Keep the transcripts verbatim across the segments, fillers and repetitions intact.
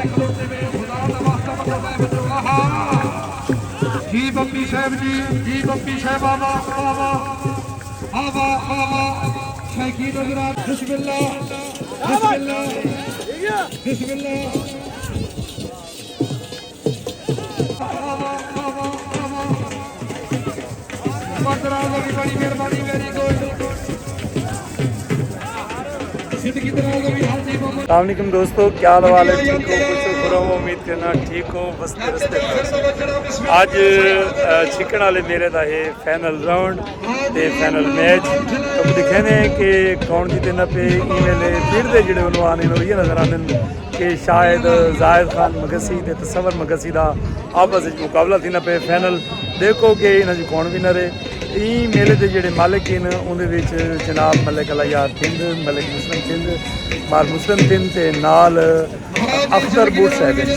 جی بپی صاحب جی، جی بپی صاحب، آوا، آوا، آوا، آوا، آوا، شیخی نظر آ، بسم اللہ، بسم اللہ، بسم اللہ۔ السلام علیکم دوستو، کیا حال حوال ہے؟ ٹھیک ہو؟ خوش ہو؟ برا ہو؟ امید کرنا ٹھیک ہو، بس درست ہے۔ اج، اہ، چھکن والے میرے دا ہے فائنل راؤنڈ تے فائنل میچ۔ تم دکھے نے کہ کون جیتے نہ پے، ای ویلے پھر دے جڑے انہوں آنے نو یہ نظر آندن کہ شاہد زاہد خان مگسی تے تصور مگسی دا آپس وچ مقابلہ تھیندا پئے۔ فائنل ݙیکھو کہ انہاں جو کون ونر ہے۔ ایں میلے دے جڑے مالک ہن، اوندے وچ جناب ملک اللہ یار تھند، ملک مسلم تھند، مار مسلم تھند تے نال اختر بٹ صاحب ہن۔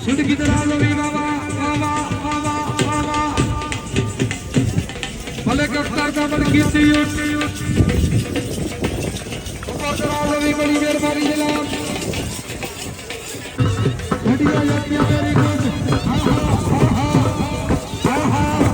سنڈ کدھر آ لوی بابا، بابا، بابا، بابا۔ ملک اختر دا بڑ کیتی۔ اوپر کرا لوی، بڑی مہربانی جناب۔ وڈیو یقین میری کچھ۔ ہاں، ہاں، ہاں، ہاں، ہاں، ہاں۔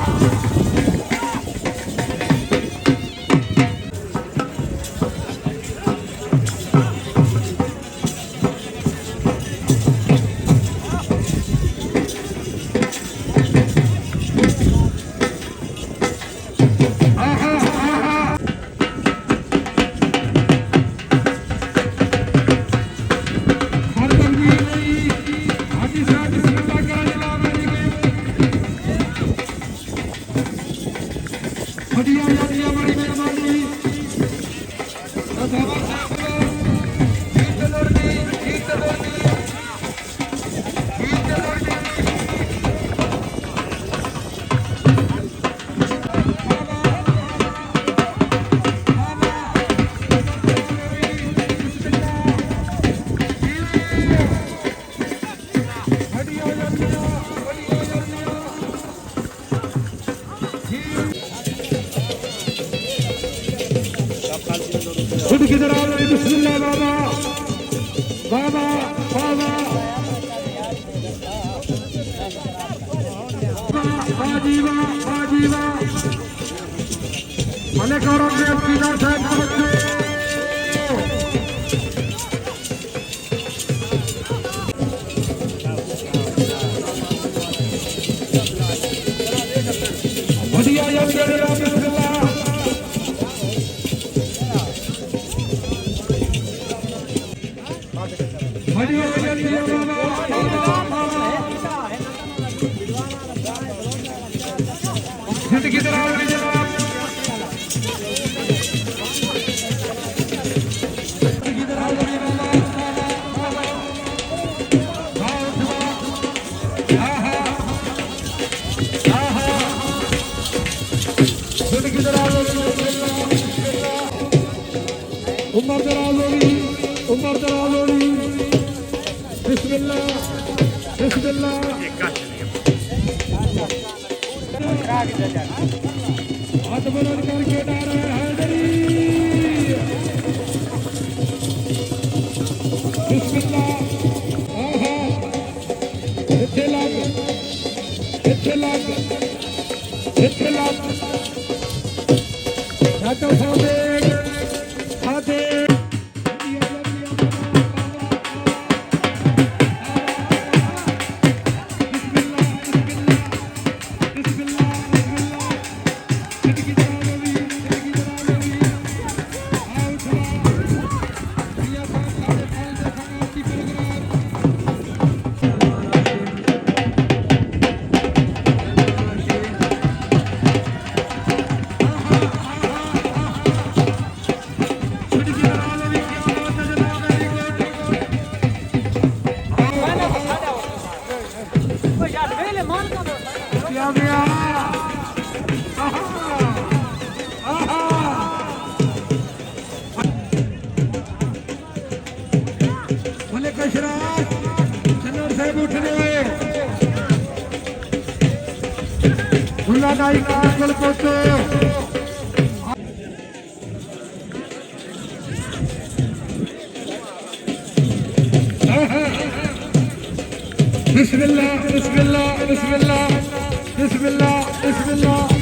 خود کدھر آ رہے؟ بسم اللہ بابا، بابا، بابا۔ واہ جی واہ، واہ جی واہ۔ ملک اورنگزیب سیدھا صاحب کے بچے۔ وڈیا یار، یار، یار، بسم اللہ۔ وڈیا یار، یار، یار، بابا، بابا، بابا۔ زندگی دے نال جناب۔ زندگی دے نال جناب۔ ہتھ بلند کر کے نعرہ حیدری۔ بسم اللہ۔ آہا۔ اتھے لگ، اتھے لگ، اتھے لگ۔ ڈاکٹر صادق، صادق۔ ملک اشراف سنگر صاحب اٹھ رہے ہو۔ اللہ دا ایک کول پہنچو۔ بسم اللہ، بسم اللہ، بسم اللہ، بسم اللہ، بسم اللہ۔ اوپر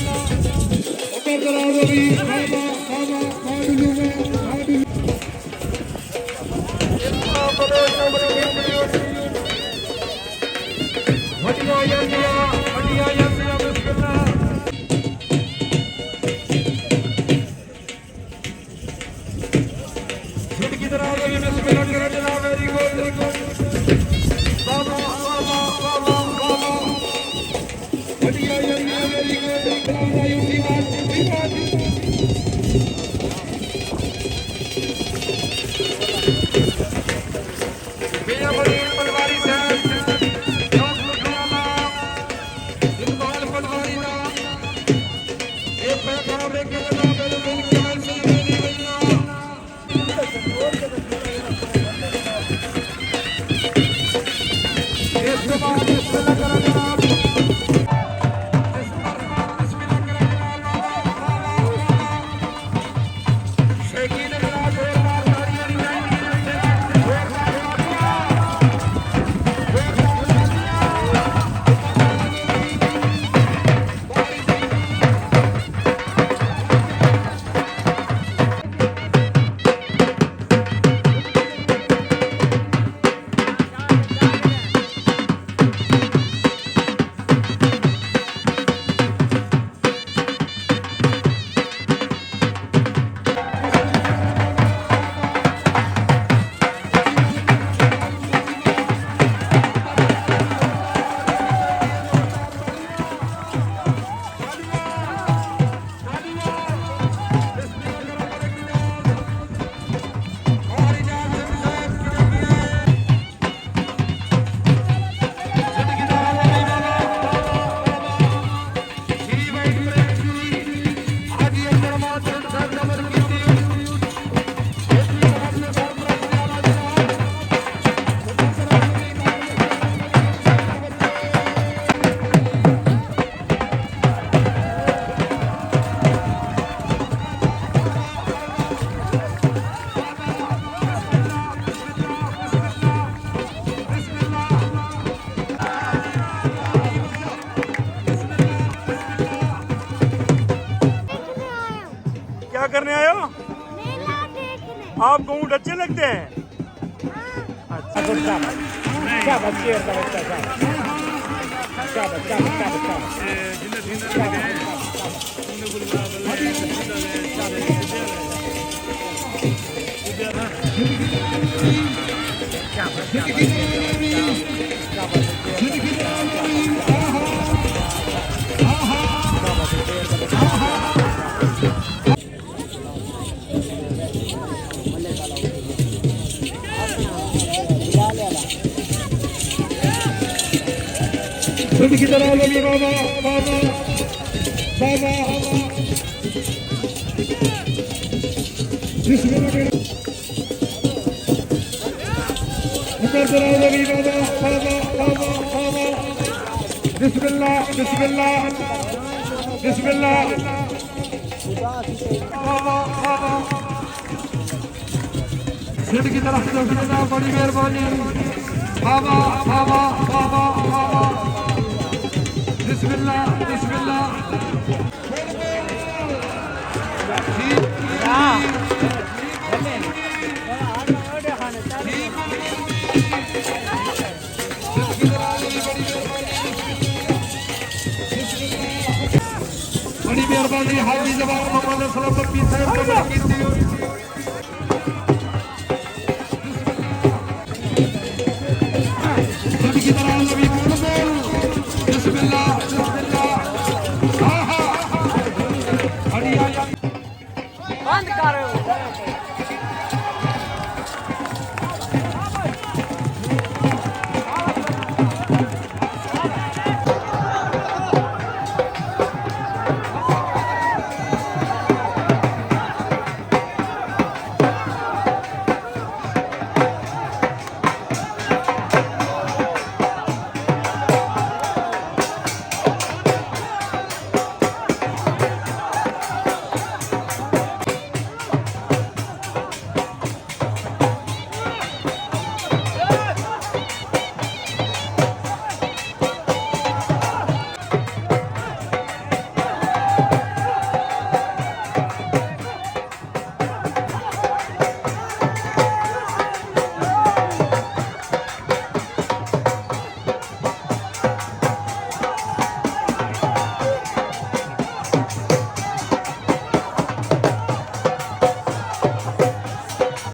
دراز ہوئی، بابا، بابا، بابا۔ وڈیاں یاریاں، وڈیاں یاریاں، بسم اللہ۔ چھٹکی طرح آ گئی، بسم اللہ کرو جناب، ویری گڈ۔ بابا، بابا، بابا، بابا۔ وڈیاں یاریاں، ویری گڈ۔ بابا، یوٹی بات، یوٹی بات۔ میاں فرید پٹواری صاحب، چوک لدھیانہ، اقبال پٹواری دا، اے پیغام ہے کہ جناب میرے ملک کے سلسلے نہیں بننا۔ اس کے بعد بسم اللہ کرو جناب۔ بسم اللہ کرو جناب۔ کیا کرنے آئے ہو؟ میلہ دیکھنے۔ آپ کو اونٹ اچھے لگتے ہیں؟ ہاں۔ اچھا۔ شاباش، شیر دا بچہ، شاباش۔ شاباش، شاباش، شاباش، شاباش۔ خود کی طرح لگی بابا، بابا، بابا۔ بسم اللہ کرو، بابا، بابا، بابا، بابا۔ بسم اللہ، بسم اللہ۔ بسم اللہ۔ بابا، بابا۔ سندھ کی طرف سے بسم اللہ، بڑی مہربانی۔ بابا، بابا، بابا، بابا۔ بسم اللہ، بسم اللہ۔ بڑی مہربانی، حاجی زبان محمد اسلم پپی صاحب، کمرہ کیتی۔